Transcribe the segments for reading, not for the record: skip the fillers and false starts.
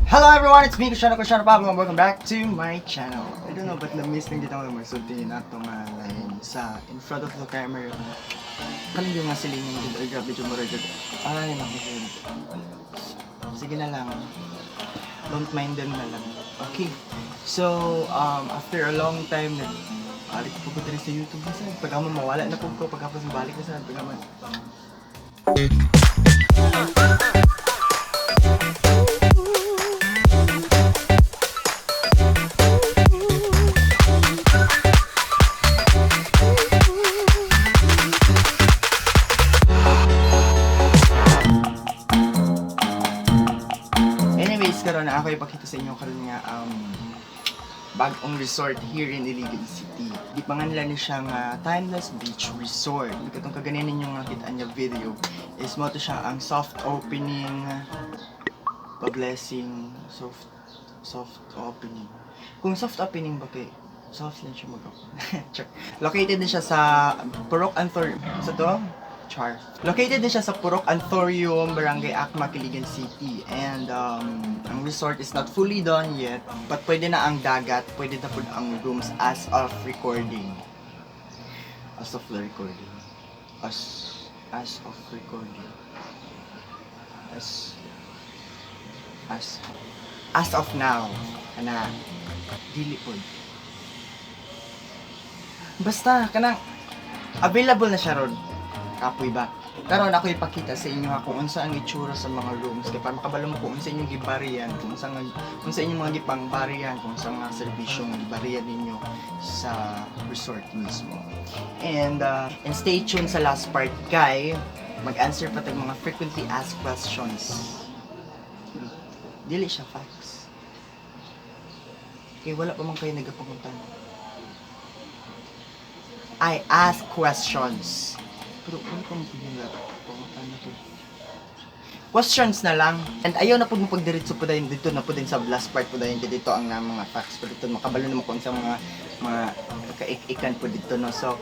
Hello everyone, it's me, Cristiano Cristiano Pablo, and welcome back to my channel. I don't know, but na-miss lang dito ako magsulti na ito nga line sa in front of the camera. Kaling yung nga silingan dito, ay grabe dyan mo. Ay, naku, jud. Sige na lang. Don't mind them na lang. Okay. So, after a long time, nag balik po ko diri sa YouTube na sad. Pagka mawala na po ko, pagkapos balik na sad. Pagka Anyways, karon ako ipakita sa inyo karon nga bagong resort here in Iligan City. Di pa nga nila ni siya nga Timeless Beach Resort. Katong kaganin ninyo nga kita niya video is mo to siya ang soft opening, pa-blessing, soft soft opening. Kung soft opening ba kay soft lang siya mag-open. Char. Located din siya sa Purok Anthor sa to? Char. Located din siya sa Purok Anthurium, Barangay Acma, Iligan City. And ang resort is not fully done yet, but pwede na ang dagat, pwede na po ang rooms as of recording. As of the recording. As of recording. As of now. Ana dili po. Basta kanang available na siya ron. Kapoy ba? Karon ako ipakita sa inyo ha kung unsa ang itsura sa mga rooms kay para makabalo mo kung unsa inyong gibarian, kung unsa nga unsa inyong mga gipangbarian, kung unsa nga serbisyo nga gibarian ninyo sa resort mismo. And stay tuned sa last part kay mag-answer pa tag mga frequently asked questions. Dili siya facts. Kay wala pa man kayo nagapangutan. I ask questions. Pero wala pa man pangutan na to. Questions na lang. And ayaw na pud mo pagdiretso po dayon dito na po din sa last part po dayon kay dito ang na mga facts po dito, makabalo na mo kung sa mga kaik-ikan po dito, no. So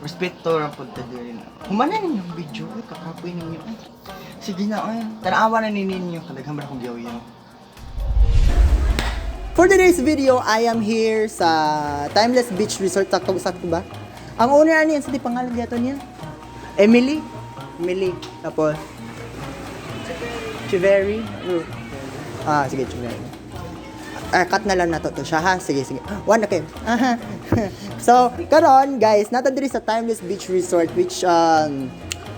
respeto ra pud ta diri na. Humana ninyo ang video, ay kakapoy ninyo. Ay. Sige na, ay. Tanawa na ninyo kadaghan ba akong giyaw. For today's video, I am here sa Timeless Beach Resort. Sakto, sakto ba? Ang owner ani, sa di pangalan dito niya? Emily? Emily. Tapos, Chivery. Ah, sige, Chivery. Ah, cut na lang na to, to siya ha. Sige, sige. One, okay. Aha. So, karon guys, nata diri sa Timeless Beach Resort which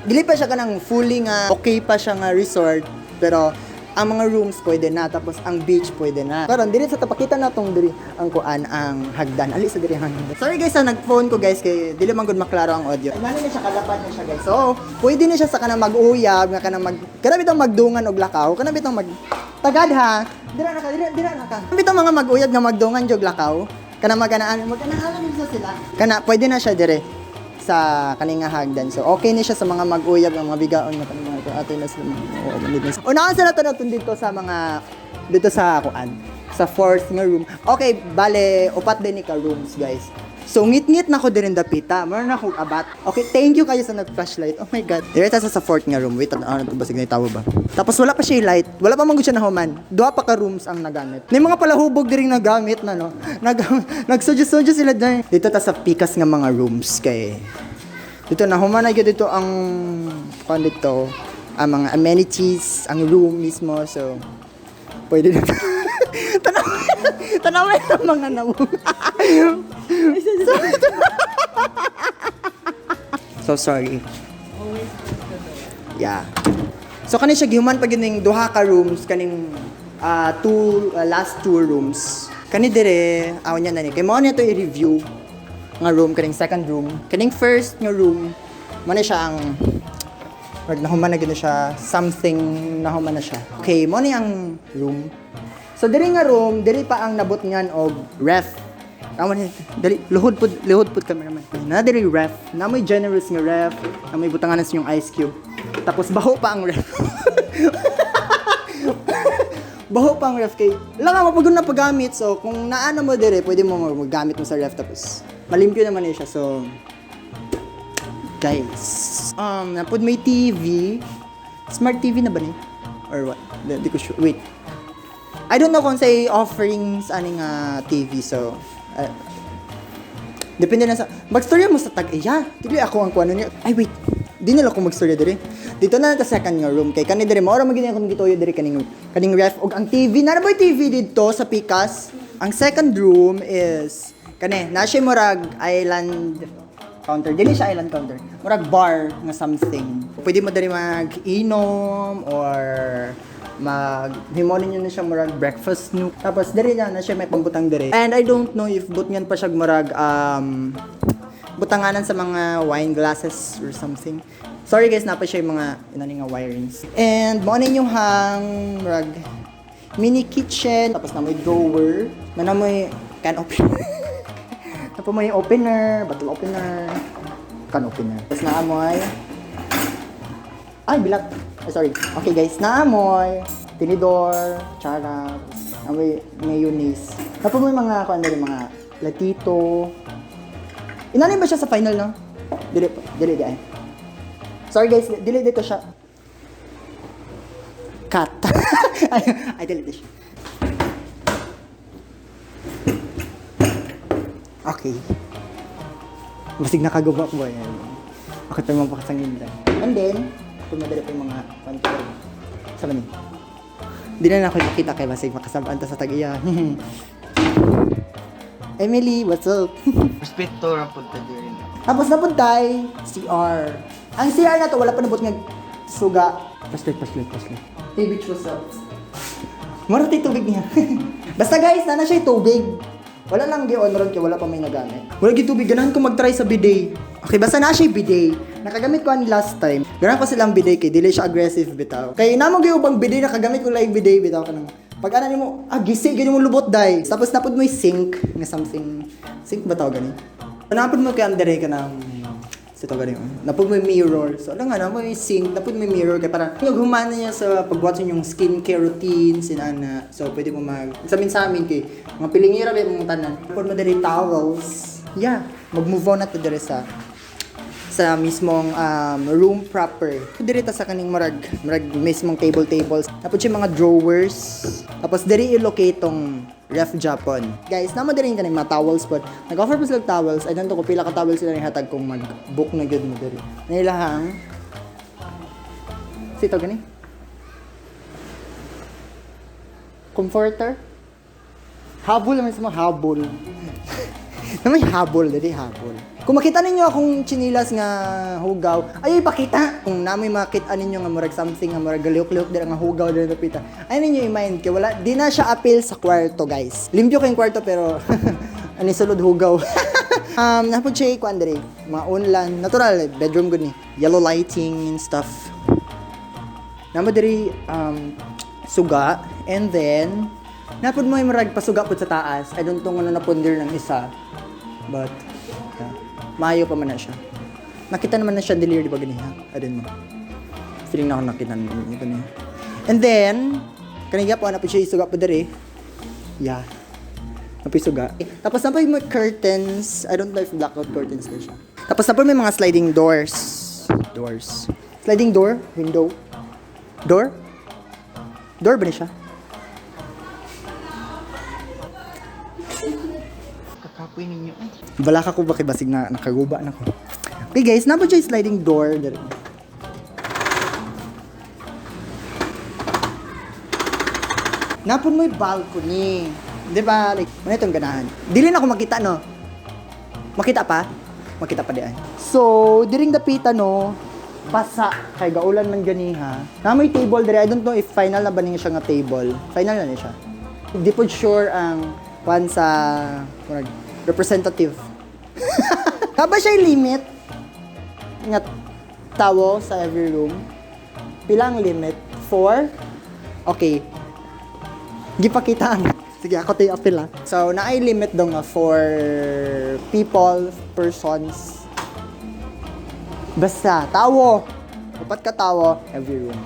dili pa siya kanang fully nga okay pa siya nga resort, pero ang mga rooms pwede na, tapos ang beach pwede na. Karon diri sa tapakita na tong diri ang kuan, ang hagdan. Ali sa diri ang hagdan. Sorry guys sa nag-phone ko guys kay dili man gud maklaro ang audio. Inani na siya, kalapad na siya guys. So, pwede na siya sa kanang mag-uyab nga kanang mag kana bitong magdungan og lakaw, kana bitong mag tagad ha. Dira na ka, dira, dira na ka. Bitong mga mag-uyab nga magdungan jog lakaw. Kana maganaan, maganaan lang sila. Kana pwede na siya dire sa kaning nga hagdan. So okay ni siya sa mga mag-uyab nga mga bigaon nga kanang mga ate na sila mga oo, manid na sila. Unahan sila to natin dito sa mga dito sa kuan sa fourth nga room. Okay, bale upat din ni ka rooms guys. So ngit-ngit na ko dirin dapita. Meron na akong abat. Okay, thank you kayo sa nag-flashlight. Oh my God. Dire ta sa fourth nga room. Wait, ano to, basig na tawo ba? Tapos wala pa siya light. Wala pa man gud siya nahuman. Duha pa ka rooms ang nagamit. May mga palahubog diring nagamit na no. Nag nagsuggest sila dyan. Dito ta sa pikas nga mga rooms kay dito na human na gyud dito ang kuan dito, ang mga amenities, ang room mismo. So pwede na. Tanaw, tanaw ang mga nawong. So sorry. Yeah. So kani siya gihuman pa gyud ning duha ka rooms kaning two last two rooms. Kani dire aw niya na ni. Kay mao ni to i-review nga room, kaning second room. Kaning first nga room mo na siya ang Wag nahuman na gyud na siya, something nahuman na siya. Okay, mo ni ang room. So diri nga room, diri pa ang nabutngan og ref. Amo ni dali, luhod pud, luhod pud cameraman. Na diri ref, na may generous nga ref, na may butangan sa inyong ice cube. Tapos baho pa ang ref. Baho pa ang ref kay lang mapagod na paggamit. So kung naano mo dire, pwede mo maggamit mo sa ref tapos malimpyo naman eh siya. So guys, napud may TV. Smart TV na ba ni? Or what? Di ko sure. Wait. I don't know kung say offerings ani nga TV, so depende na sa magstorya mo sa tag-iya. Dili ako ang kuano niya. Ay wait. Di na lang ako magstorya diri. Dito na ta second nga room kay kani diri mao ra man gid akong gituyo diri kaning kaning ref ug ang TV. Nara ba TV didto sa pikas? Ang second room is kani na siya murag island counter. Dili siya island counter. Murag bar nga something. Pwede mo diri mag-inom or mag himo ninyo na siya murag breakfast nook. Tapos diri na na siya may pambutang diri. And I don't know if butngan pa siya murag butanganan sa mga wine glasses or something. Sorry guys, napa siya yung mga inani nga wirings. And mo na inyong hang murag mini kitchen, tapos na may drawer, na may can opener. Tapos may opener, bottle opener, can opener. Tapos naamoy ay, bilat. Ay, sorry. Okay, guys. Naamoy, tinidor, tsara, amoy mayonnaise. Tapos may mga, kung ano rin, mga platito. Inanay ba siya sa final, no? Dili, dili, di ay. Sorry, guys. Dili dito siya. Cut. Ay, ay, dili dito siya. Okay. Basig nakagawa ko ba yan? Ako tayo mapakasangin lang. And then, pumadali pa yung mga control. Sa maning. Hindi na ako ipakita kay basig makasabaan ta sa tag-iya. Emily, what's up? Respeto ra pud ta diri. Tapos napuntay, CR. Ang CR na to, wala pa nabot nga suga. Paslit, paslit, paslit. Hey, bitch, what's up? Mura tayo tubig niya. Basta guys, nana siya tubig. Wala lang gi-on ron kay wala pa may nagamit. Wala gi tubig, ganahan ko mag-try sa bidet. Okay, basta na siya bidet. Nakagamit ko ani last time. Ganahan ko silang bidet kay dili siya aggressive bitaw. Kay namo gyud ubang bidet, nakagamit ko lang bidet bitaw kanang pag ana nimo, ah gisi gyud mo lubot dai. Tapos napod mo yung sink nga something. Sink ba tawag gani? Napod mo kay andere ka ng sa to gani. Napod mo yung mirror. So alam nga na mo yung sink, napod mo yung mirror kay para naghumana niya sa pag-watch yung skincare routines inana. So pwede mo mag sa amin kay mga pilingira ba yung tanan. Napod mo diri towels. Yeah, mag-move on na to diri sa mismong room proper. Diri ta sa kaning murag murag mismong table tables. Tapos yung mga drawers. Tapos diri i-locate tong ref Japon. Guys, namo diri yung kaning mga towels pod. Nag-offer pa sila og towels. I don't know kung pila ka towels sila hatag kung mag-book na gyud mo diri. Nailahang Sito gani? Comforter? Habol naman sa mga habol. Na may habol, dili habol. Kung makita ninyo akong chinilas nga hugaw, ay ipakita. Kung namoy makita ninyo nga murag something nga murag galihok-lihok dira nga hugaw dira napita. Ay ninyo i-mind kay wala di na siya appeal sa kwarto, guys. Limpyo kayong kwarto pero ani sulod hugaw. Napod siya kuan diri, mga unlan, natural bedroom gud ni. Yellow lighting and stuff. Namo diri suga and then napod mo yung murag pasuga pud sa taas. I don't know kung ano napundir ng isa. But yeah, maayo pa man na siya. Nakita naman na siya chandelier, di ba ganiha? I don't know. Feeling na ako nakita na niya ganiha. And then, kaniya po, napod siya isuga po diri. Yeah. Napod suga. Tapos napod yung mga curtains. I don't know if blackout curtains na siya. Tapos napod may mga sliding doors. Doors. Sliding door? Window? Door? Door ba ni siya? Kakapoy ninyo. Ay. Wala ka ko ba kay basig na nakaguba na ko. Okay guys, napod siya yung sliding door diri. Napod mo yung balcony. Di ba? Like, ano itong ganahan? Dili na ako makita, no? Makita pa? Makita pa diyan. So, diring dapita, no? Pasa. Kay gaulan man ganiha. Na may table dire. I don't know if final na ba niya siya nga table. Final na niya siya. Hindi po sure ang kwan sa murag, representative. Haba siya yung limit nga tawo sa every room? Pila ang limit? 4? Okay. Gipakita ang. Sige, ako tayo apil ah. So, naay limit daw nga for people, persons. Basta, tawo. Upat ka tawo, every room.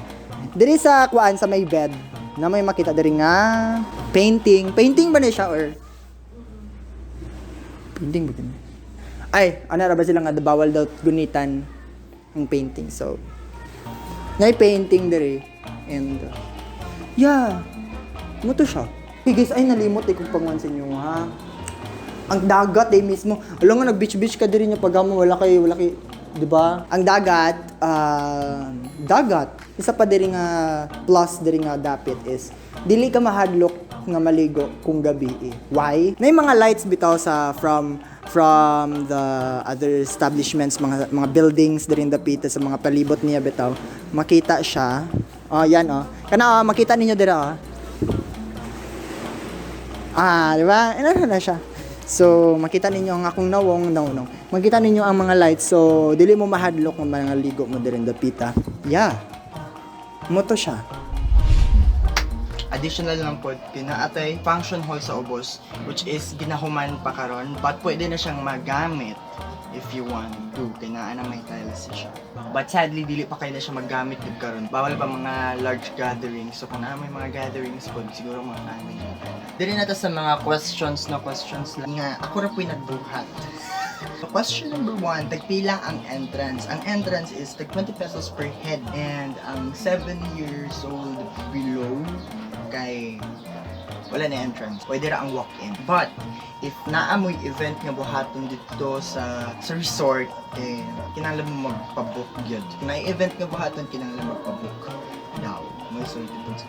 Diri sa kuan sa may bed, na may makita diri nga painting. Painting ba ni siya or painting ba gani? Ay, ano ra ba sila nga bawal daw gunitan ang painting. So, na painting diri and yeah, mo to siya. Hey guys, ay nalimot eh kung panguan sa inyo ha. Ang dagat eh mismo. Alam nga nag-beach-beach ka diri niya pag mo wala kay, 'di ba? Ang dagat, ah, dagat. Isa pa diri nga plus diri nga dapit is dili ka mahadlok nga maligo kung gabi eh. Why? May mga lights bitaw sa from the other establishments, mga buildings diri dapita sa mga palibot niya bitaw. Makita siya. Oh, yan oh. Kana oh, makita ninyo dira oh. Ah, di ba? Ano na siya. So, makita ninyo ang akong nawong, no, no. Makita ninyo ang mga lights. So, dili mo mahadlok ng mga ligo mo diri dapita. Yeah. Moto siya. Additional lang po, kinaatay function hall sa ubos, which is ginahuman pa karon, but pwede na siyang magamit if you want to. Kay naa na may tiles siya. But sadly, dili pa kayo na siya magamit gud karon. Bawal pa mga large gatherings. So kung naa may mga gatherings po, siguro mga family. Dili na ta sa mga questions na questions lang nga ako ra po'y nagbuhat. So question number 1, tagpila ang entrance. Ang entrance is tag 20 pesos per head and ang 7 years old below kay wala na entrance. Pwede ra ang walk-in. But if naa mo'y event nga buhaton dito sa resort, eh, kinahanglan mo magpa-book gyud. Kung naay event nga buhaton, kinahanglan magpa-book daw. May sulti dun sa.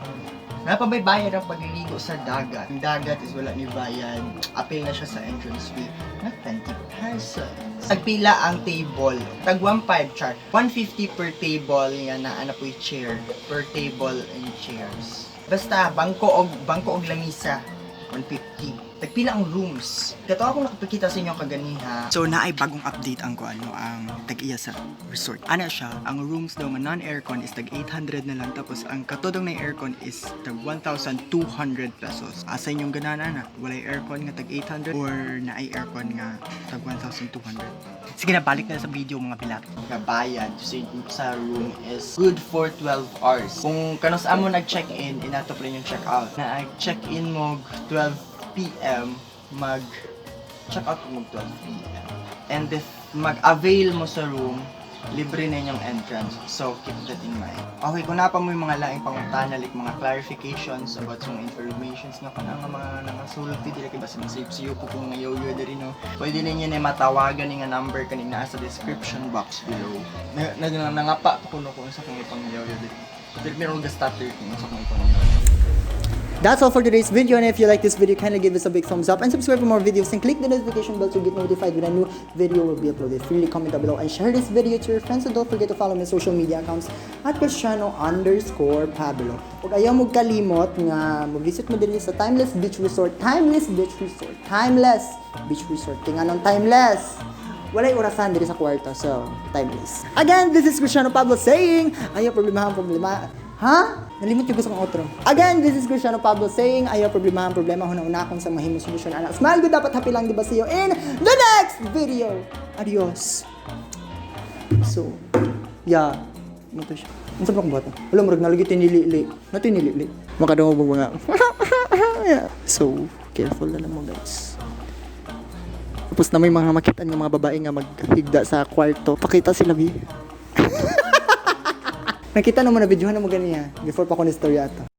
Naa pa may bayad ang pagliligo sa dagat. Ang dagat is wala ni bayad. Apil na siya sa entrance fee na 20 pesos. Tagpila ang table. Tag 1.5 char. 150 per table nga naa na po'y chair. Per table and chairs. Basta bangko og lamisa. 150. Tagpila ang rooms. Kato akong nakapakita sa inyo kaganiha. So naay bagong update ang ko ano ang tag-iya sa resort. Ana siya, ang rooms daw nga non-aircon is tag 800 na lang, tapos ang katudong na aircon is tag 1,200 pesos. Asa inyong ganana na walay aircon nga tag 800 or naay aircon nga tag 1,200. Sige na, balik na sa video, mga bilat. Nga bayad sa room is good for 12 hours. Kung kanus amo nag-check-in, inato pa rin yung check-out. Na check-in mo 12 p.m., mag check out mo 12 p.m. And if mag-avail mo sa room, libre na yung entrance. So, keep that in mind. Okay, kung naa pa mo yung mga laing pangutana, like mga clarifications about sa mga informations na kung nga mga nangasulti, dili kay basta mag-save ko kung nga yoyo diri no. Pwede ninyo na matawagan ni nga number kaning naa sa description box below. Na, nangapa pa kuno kung sa kong ipang yoyo diri. Dili meron ga stutter kung sa kong ipang yoyo. That's all for today's video, and if you like this video, kindly give us a big thumbs up and subscribe for more videos and click the notification bell to get notified when a new video will be uploaded. Freely comment down below and share this video to your friends, and don't forget to follow my social media accounts @Cristiano_Pablo. Ug ayaw mo kalimot nga mo-visit mo diri sa Timeless Beach Resort, Timeless Beach Resort, Timeless Beach Resort. Kay nganong timeless? Walay orasan diri sa kwarto, so timeless. Again, this is Cristiano Pablo saying, ayaw problema ang problema. Ha? Nalimot yung gusto kong outro. Again, this is Cristiano Pablo saying, ayaw problema ang problema, huna-huna kung sa mahimo solusyon. Anak, smile good, dapat happy lang, di ba? See you in the next video! Adios! So, yeah. Ano to siya? Ano sa akong bata? Wala, murag nalagi tinilili. Na tinilili. Makadungog mo mga. Yeah. So, careful na lang mo, guys. Tapos na may mga makita ng mga babae nga maghigda sa kwarto. Pakita sila, bi. Nakita naman na videohan na mo ganiya. Before pa ko ni story ato.